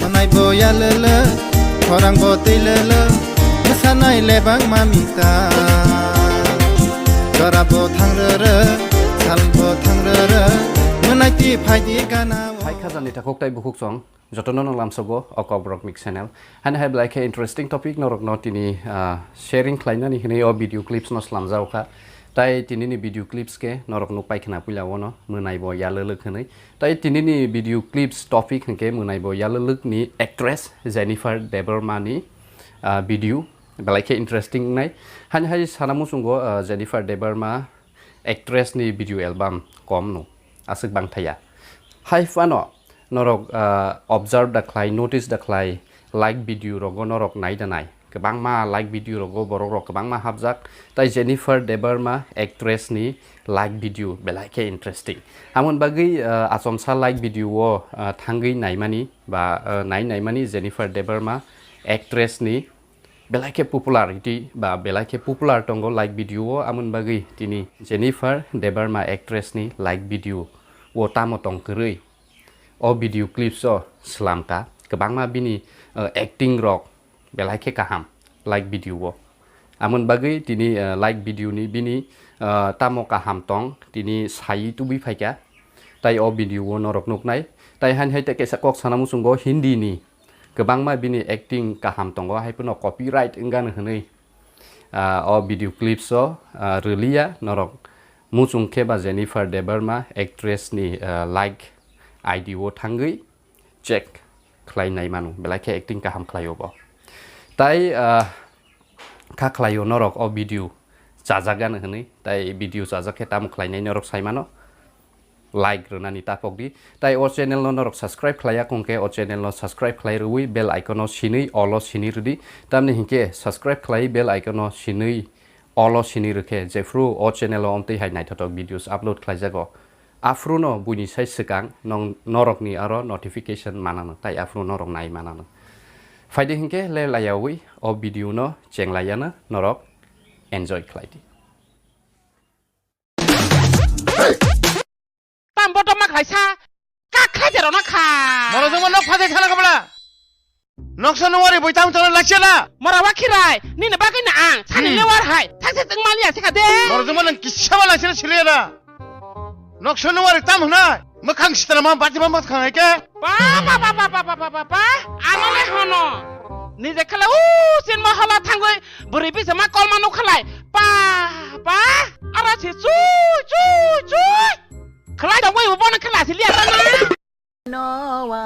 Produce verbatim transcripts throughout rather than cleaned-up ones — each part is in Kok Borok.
Nai bo ya lele, khorang bo tei lele, bwsanai lebang mamita. Jora bo thang rere, sal bo thang rere, mwnai ti phai di gana o. Hai khajani takhuk tai bukhuk song, jotono no lamsogo o Kokborok Mix channel. Hani hai belai khe interesting topic norokno tini, ah, sharing khlainani hwnwi o video clips no slamjao kha. Tai tini ni video clips khe norok nuk pai khna puila ono, mwnai bo ya lele hwnwi. Tai tini ni video clips topic hwnkhe mwnai bo ya lele ni actress Jennifer Debbarma ni, ah, video belai khe interesting wngnai. Hani hai sana muchungo, ah, Jennifer Debbarma actress ni video album kom no aswk bang thaya. Hai phano norok, ah, observe da khlai, notice da khlai, like video rogo norok nai da nai. Kwbangma like video rogo borok rok kwbangma hapjak. Tai Jennifer Debbarma actress ni like video belai khe interesting. Amon bagwi, ah, achomsa like video o, ah, thangwi naimani ba, ah, nai naimani Jennifer Debbarma actress ni belai khe popularity ba belai khe popular tongo like video o, amon bagwi tini Jennifer Debbarma actress ni like video o tamo tong kwrwi o video clips o slam ka. Kwbangma bini, uh, acting rok belai khe kaham like video o. Amon bagwi tini, uh, like video ni bini, uh, tamo kaham tong tini sai tubui phaikha. Tai o video o norok nuknai. Tai hani hai te kaisa kok sana muchungo Hindi ni kwbangma bini acting kaham tongo, hai phano copyright wngano hwnwi, ah, o video clips o, ah, rwliya norok. Muchung khe ba Jennifer Debbarma actress ni, ah, like I D o thangwi check khlai nai mano, belai khe acting kaham khlai o bo. Tai, ah, kha khlai o norok o video chajak gano hwnwi, tai video chajak khe tamo khlai nai norok sai mano. Like rwnani tapok di. Tai o channel no norok subscribe khlai ya kong khe o channel no subscribe khlai rwui bell icon no sinui all o sinui rwdi. Tamni hinkhe subscribe khlai bell icon no sinui all o sinui rwkhe jephru o channel o omtwi hai naithothok videos upload khlai jago. Aphuru no buini sai swkang nong norok ni aro notification manano tai aphuru norok nai manano. Phaidi hinkhe le layaui o video no cheng lai ya no norok enjoy khlai di. Tam botom ma khlaisa, kak khlai jero na kha. Moro jongma nok phajai thana kabla. Noksa nungwari boi tam tona lakchela. Mora wa khirai, nini bagwi na ang, sani Hmm. lewar hai, thakse tong maliya sikha de. Moro jongma nang kisa ma lakchela siliya na. Noksa nungwari tam hwnai, mwkhang sitra ma bati ma mwkhang hai ke. Ba, ba, ba. Ano le hono. Nije khala u sin ma hala thangwi, bwrwi bisa ma kol ma nukhalai. Pa, pa, ara si chui, chui, chui. Khlai da wai bono khala si liya ta na. No wa,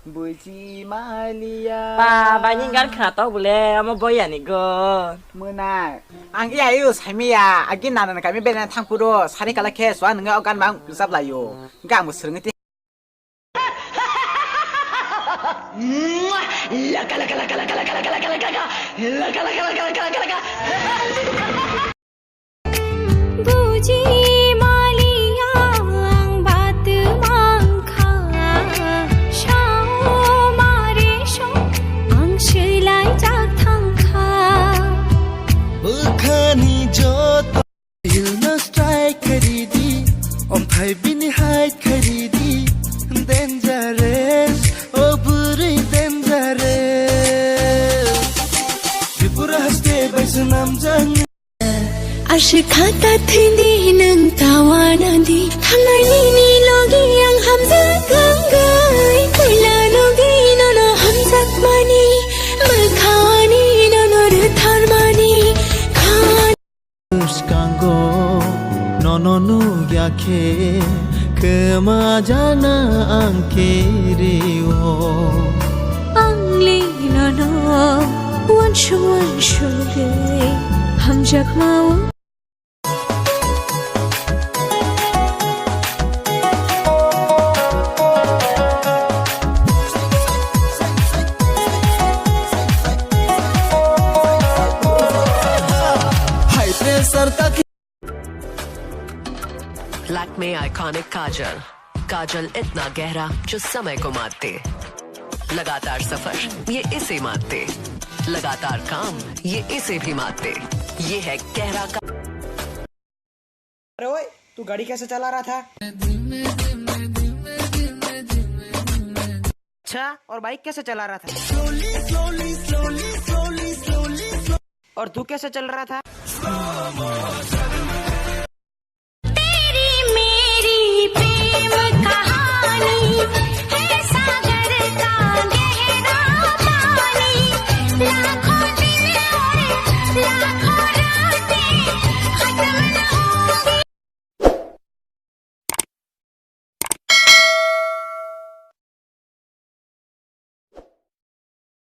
buji maliya. Pa, ba ni gan khna to bole, amo boya ni go. Mwnai, ang iya iyo saimiya, agi nana kami bena thangpuro, sari kala khe swa nunga o gan bang usap layo. Ga mo srungi ti. Buji maliya ang bat mangkha, sao mare so ang swlai jak thangkha. Bwkhani joto Ilno strike khaidi, omthai bini hide khaidi, dangerous, o bwrwi dangerous. Tripura haste bai swnamjak. Aswk kha ta thwini nwng tawana di, thangnai nini logi ang hamjak wngwi, puila logi nono hamjakmani, bwkhani nono rwtharmani, kha Bwskango nono nukya khe kwma jana ang kiriwo. Ang le nono uansuk uansuk le hamjakma o. High pressure ta Lakme Iconic Kajal। काजल इतना गहरा जो समय को मात दे। लगातार सफर, ये इसे मात दे। लगातार काम, ये इसे भी मात दे। ये है गहरा का अरे ओए, तू गाड़ी कैसे चला रहा था? अच्छा, और बाइक कैसे चला रहा था? Slowly, slowly, slowly, slowly, slowly, slowly. और तू कैसे चल रहा था?